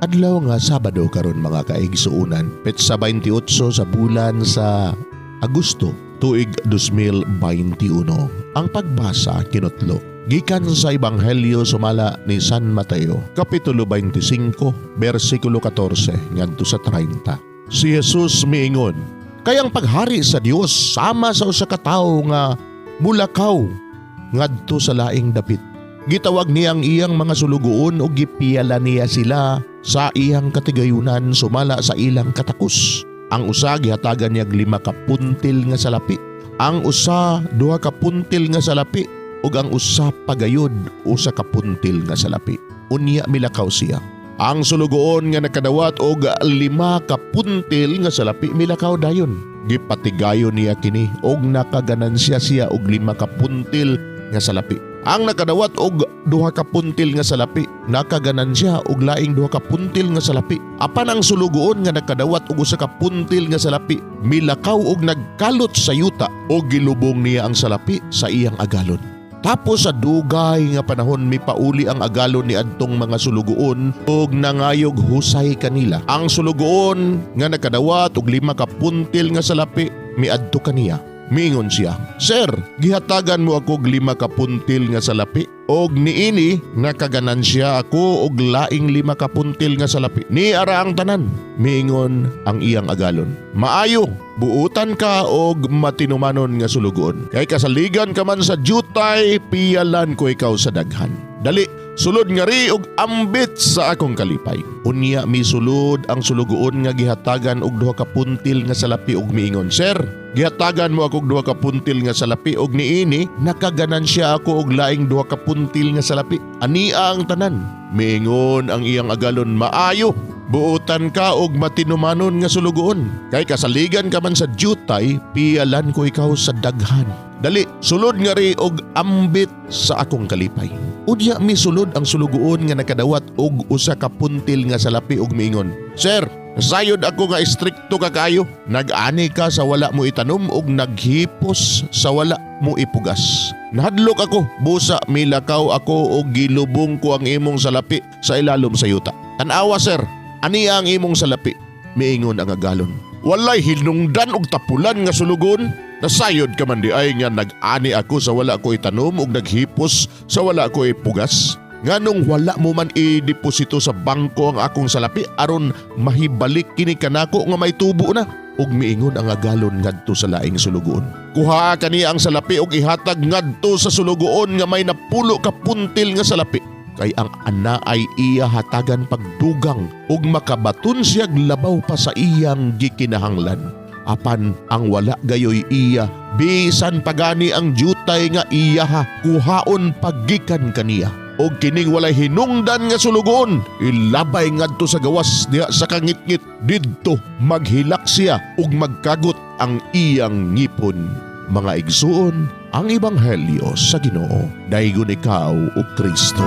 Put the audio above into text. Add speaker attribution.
Speaker 1: Adlaw nga Sabado karon, mga kaigsuonan, petsa 28 sa bulan sa Agosto, tuig 2021. Ang pagbasa kinutlo gikan sa Ebanghelyo sumala ni San Mateo, Kapitulo 25, bersikulo 14 ngadto sa 30. Si Jesus miingon, "Kay ang paghari sa Dios sama sa usa ka tawo nga mulakaw ngadto sa laing dapit. Gitawag niya ang iyang mga sulugoon ug gipiyala niya sila sa iyang katigayunan sumala sa ilang katakos. Ang usa gihatagan niya 5 ka puntil nga salapi, ang usa 2 ka puntil nga salapi, ug ang usa pagayod 1 ka puntil nga salapi. Unya milakaw siya. Ang sulugoon nga nakadawat og 5 ka puntil nga salapi milakaw dayon. Gipatigayon niya kini og nakaganansya siya og 5 ka puntil nga salapi. Ang nakadawat og 2 ka puntil nga salapi nakaganansya og laing 2 ka puntil nga salapi. Apan ang sulugoon nga nakadawat og 1 ka puntil nga salapi milakaw og nagkalot sa yuta og gilubong niya ang salapi sa iyang agalon. Tapos sa dugay nga panahon mipauli ang agalon ni adtong mga sulugoon ug nangayog husay kanila. Ang sulugoon nga nakadawat og 5 ka puntil nga salapi miadto kaniya. Miingon siya, 'Sir, gihatagan mo ako og 5 ka puntil nga salapi og niini nakaganansya ako og laing 5 ka puntil nga salapi. Niara ang tanan.' Miingon ang iyang agalon, 'Maayo, buutan ka og matinumanon nga sulugoon. Kay kasaligan ka man sa jutay, piyalan ko ikaw sa daghan. Dali, sulod ngari og ambit sa akong kalipay.' Unya misulod ang sulugoon nga gihatagan og 2 ka puntil nga salapi ug miingon, 'Sir, gihatagan mo ako og 2 ka puntil nga salapi og niini nakaganansya ako og laing 2 ka puntil nga salapi. Ania ang tanan.' Miingon ang iyang agalon, 'Maayo, buutan ka og matinumanon nga sulugoon. Kay kasaligan ka man sa jutay, piyalan ko ikaw sa daghan. Dali, sulod ngari og ambit sa akong kalipay.' Unya misulod ang sulugoon nga nakadawat og 1 ka puntil nga salapi ug miingon, 'Sir, nasayod ako nga istrikto ka kaayo. Nag-ani ka sa wala mo itanom ug naghipos sa wala mo ipugas. Nahadlok ako, busa milakaw ako ug gilubong ko ang imong salapi sa ilalom sa yuta. Tan-awa, sir, ania ang imong salapi.' Miingon ang agalon, 'Walay hinungdan og tapulan nga sulugoon. Nasayod ka man diay nga nag-ani ako sa wala ko itanom ug naghipos sa wala ko ipugas. Nganong wala mo man i-deposito sa bangko ang akong salapi aron mahibalik kini kanako nga may tubo na?' Ug miingon ang agalon ngadto sa laing sulugoon, 'Kuha kaniya ang salapi ug ihatag ngadto sa sulugoon nga may 10 ka puntil nga salapi. Kay ang anaay iya hatagan pagdugang ug makabaton siyag labaw pa sa iyang gikinahanglan. Apan ang wala gayoy iya, bisan pagani ang jutay nga iyaha kuhaon pagikan kaniya. Og kining walay hinungdan nga sulugoon ilabay ngadto sa gawas diha sa kangitngit. Didto maghilak siya ug magkagot ang iyang ngipon.' Mga igsuon, ang ebanghelyo sa Ginoo. Daygon ikaw, o Kristo.